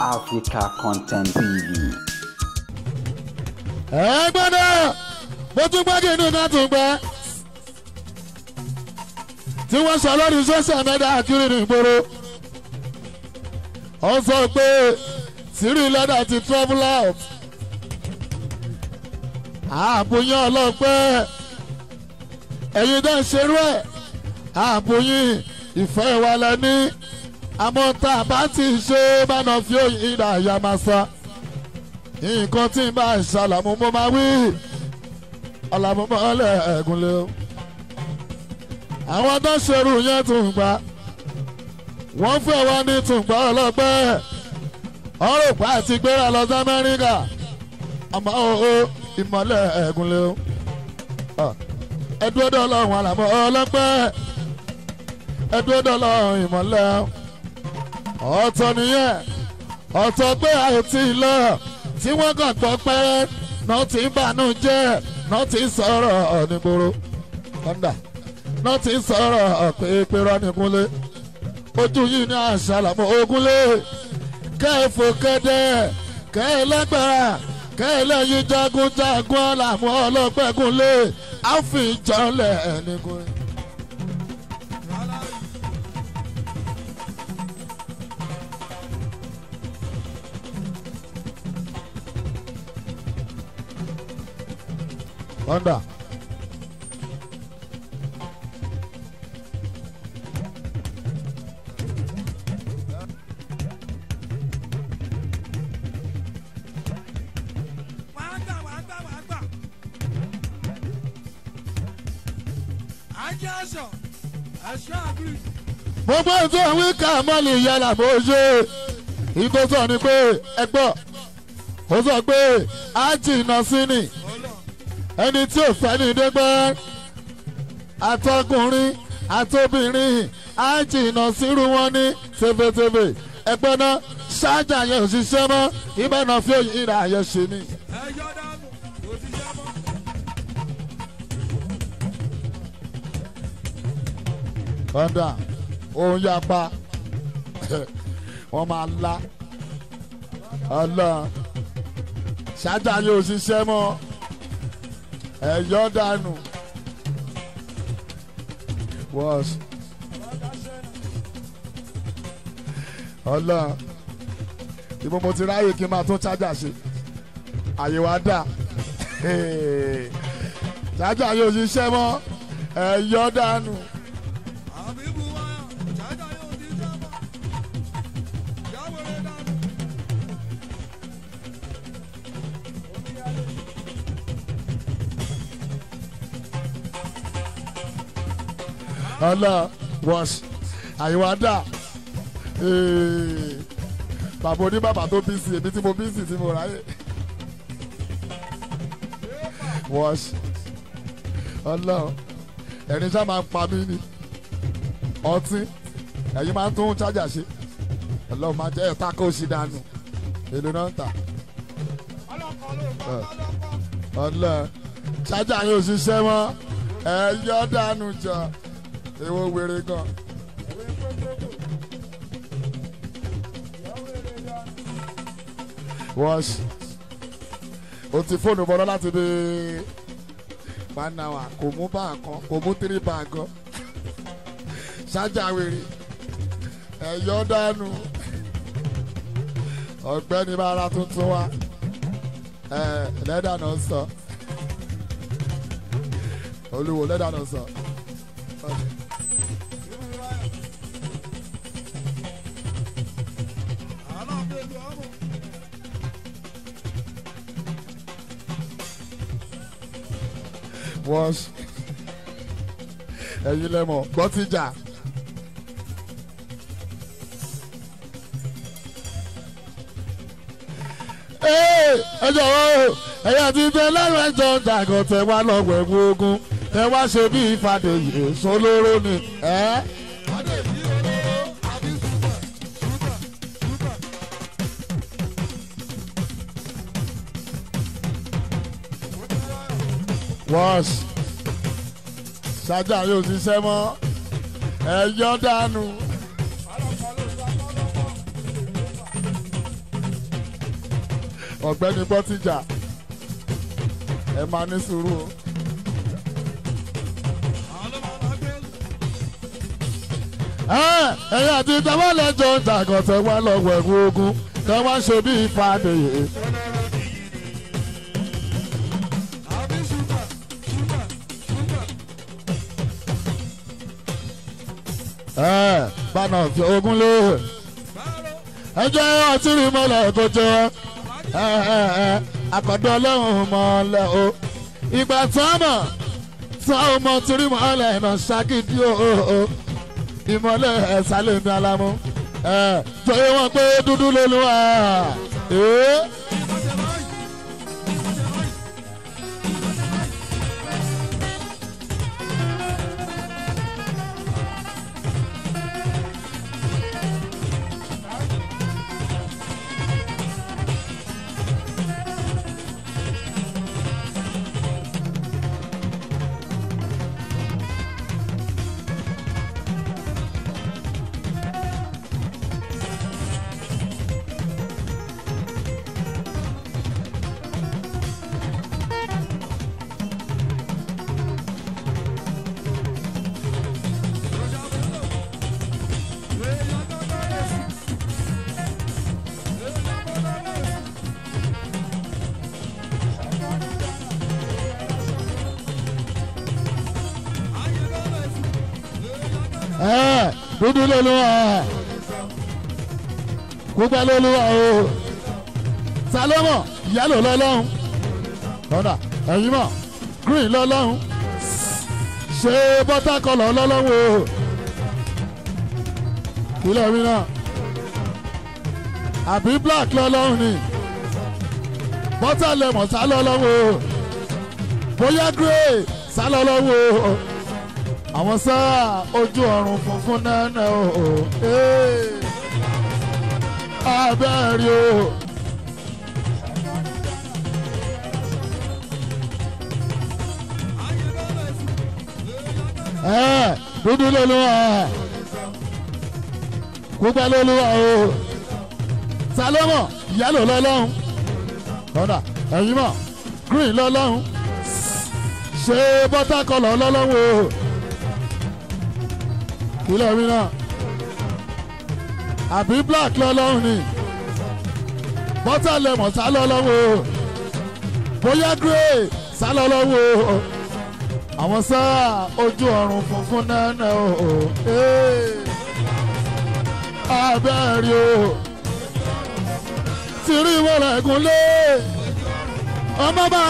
Africa Content TV. Ẹ gbọ́dọ̀ mo tún gbọ́ kí inú náà tún gbẹ́ tí wọ́n sọ lórí social media kiri ní ìgboro. Ó sọ pé Tiri Leather ti travel out. Àbòyìn ọlọ́pẹ́ ẹ̀yin dẹ́ ń ṣerú ẹ̀, àbòyìn ìfẹ́ wa lẹ́ní, àmọ́ tá a bá ti ṣe bánà fi òyìn ìdá àyà máa sa. Nǹkan tí ń bá ṣàlàmú mo máa wí, ọ̀làmúmọ́lẹ̀ ẹ̀gúnlé o. Àwọn tó ń ṣerú yẹn tún gbà, wọ́n fẹ́ wá ní tún gbà ọlọ́pẹ́. Ọ̀rọ̀ pa àti gbéra lọ sí Amẹ́ríkà, àmọ́ o ìmọ̀lẹ̀ ẹ̀gúnlé o. Ẹdúró dọ́lọ́run àlàmọ́ ọlọ́pẹ́, ẹdúró dọ́lọ́run ìmọ̀lẹ̀. Ọ̀tọ̀ nìyẹn, ọ̀tọ̀ pé àìtí lọ tí wọ́n kàn gbọ́ pẹ́rẹ́ náà ti ń bànú jẹ́, náà ti ń sọ̀rọ̀ nígboro kọ́ńdà, náà ti ń sọ̀rọ̀ pé pérọ́ nìkúnlé. Ojú yìí ní àṣà làmọ́ ogúnlé, kẹ́ẹ̀fọ́ kẹ́dẹ́ kẹ́ẹ̀ lágbára kẹ́ẹ̀ lẹ́yìn jagunjagun làmọ́ ọlọ́pẹ́gúnlé àfijọ́lẹ̀ ẹnìkúnlé. Kọ́ńdà. Wàá gbà, wàá gbà, wàá gbà. Ajé aṣọ, aṣọ àgírí. Mo gbọ́ tó àwọn ìka mọ́lì yàrá mo ṣe ìtò sọ ni pé ẹ gbọ́, ó sọ pé á jìnnà sí ni ẹni tí ò fẹ́ ní dégbẹ́, àtọkùnrin àtobìnrin á jìnnà sírú wọn ní tefetefe. Ẹgbẹ́ náà ṣáájà yẹn ò ṣiṣẹ́ mọ́, ìbáná fi òyìn ìrà yẹn ṣe ni. Ẹyọ dànù, kò ṣiṣẹ́ mọ́. Kọ́ńdà òun yapa, wọ́n máa la ọlọ́run ṣáájà yẹn ò ṣiṣẹ́ mọ́, ẹ̀yọ́ dànù. Wọ́ọ̀sì ọlọ́run ìbọn mo ti ráyè kí n máa tún chájà ṣe, àyè wa dà, chájà yóò ṣiṣẹ́ mọ́, ẹ̀yọ́ dànù. Àbíbu wáyà, chájà yóò ṣiṣẹ́ mọ́. Yàwèrè dànù. Ọlọ́run wọ́ọ̀sì àyè wa dà. Bàbá oníbàbà tó bísí, èmi tí mo bísí tí mo ráyè. Wọ́ọ̀sì ọlọ́run ẹ̀rín ṣá máa ń pa mí ni ọtí ẹ̀yin máa ń tún chájà ṣe, ọlọ́run máa jẹ́ ẹ̀ta kó ṣì dànù, èlò náà ń tà. Ọlọ́kọ̀ ló gbọ́, ọlọ́kọ̀. Ọlọ́run chájà yóò ṣiṣẹ́ mọ́, ẹ̀yọ́ dànù jọ, èwo wèrè gan. Wọ́ọ̀ṣì o ti fóònù bọ́lá láti bí one hour, kò mú bá kan, kò mú three bá kan, ṣájà wèrè ẹ̀yọ́ dànù. Ọ̀gbẹ́ni bára tuntun wa ẹ̀ lẹ́dà náà sọ, olúwo lẹ́dà náà sọ. Alábẹ́lú ọmọ. Wọ́ọ̀ṣì ẹ̀yin lẹ́mọ̀ gbọ́ ti jà. Ẹ jọ̀wọ́ o, ẹ̀yin àti ìfẹ́ lẹ́rù ẹ̀jọ̀ jàgọ̀ tẹ wá lọ́wọ́ ẹ̀wù ogun tẹ wá ṣe bí ìfàdèyè sólóró ni. Adé yìí olóró, àbí súpà, súpà, súpà. Wọ́ọ̀ṣì ṣájà yóò ṣiṣẹ́ mọ́, ẹ̀yọ́ dànù. Ọlọ́kọ̀ ló gbọ́, ọlọ́kọ̀. Ọ̀gbẹ́ni Bọ́tíjà ẹ máa ní sùúrù o. Ẹ̀yin àti ìtàwọ́lẹ̀ jọ ń jàgọ̀tẹ̀ wá lọ́wọ́ ẹ̀rù ogun kí wọ́n ṣe bí ìfàdéyè. Bánà fi ogun lé ẹ jẹ́ ọtí rí mọ́lẹ̀ tó jẹ́ àkọ́dọ̀ ọlọ́run mọ́lẹ̀ o ìgbà tọ́mọ̀ tọ́ ọmọ tírí mọ́lẹ̀ náà ṣàkídí o ìmọ̀lẹ̀ ẹ̀sálẹ̀ mi alámú torí wọn pé dúdú lolúwa. Dúdú lolúwa kúgbà lolúwa o Salomon yẹ́lò lọ́lọ́run kọ́dà ẹ̀yin mọ̀ green lọ́lọ́run ṣé bọ́tà kọlọ̀ lọ́lọ́run o kílẹ̀ mi náà àbí black lọ́lọ́run ni bọ́tà lẹ́mọ̀ sá lọ́lọ́run o bóyá grey sá lọ́lọ́run o àwọn sáà ojú ọ̀run funfun nẹ́nẹ́ o abẹ́rẹ́ o. Dúdú lolúwa kúgbà lolúwa o Salomon yẹ́lò lọ́lọ́run kọ́dà ẹ̀yin mọ̀ green lọ́lọ́run ṣé bọ́tà kọlọ̀ lọ́lọ́run o kílẹ̀ mi náà àbí black lọ́lọ́run ni bọ́tà lẹ́mọ̀ sá lọ́lọ́run o bóyá grey sá lọ́lọ́run o àwọn sáà ojú ọ̀run funfun nẹ́nẹ́ o abẹ́rẹ́ o tìrí ìwọ̀lẹ̀ gúnlé ọmọ bá.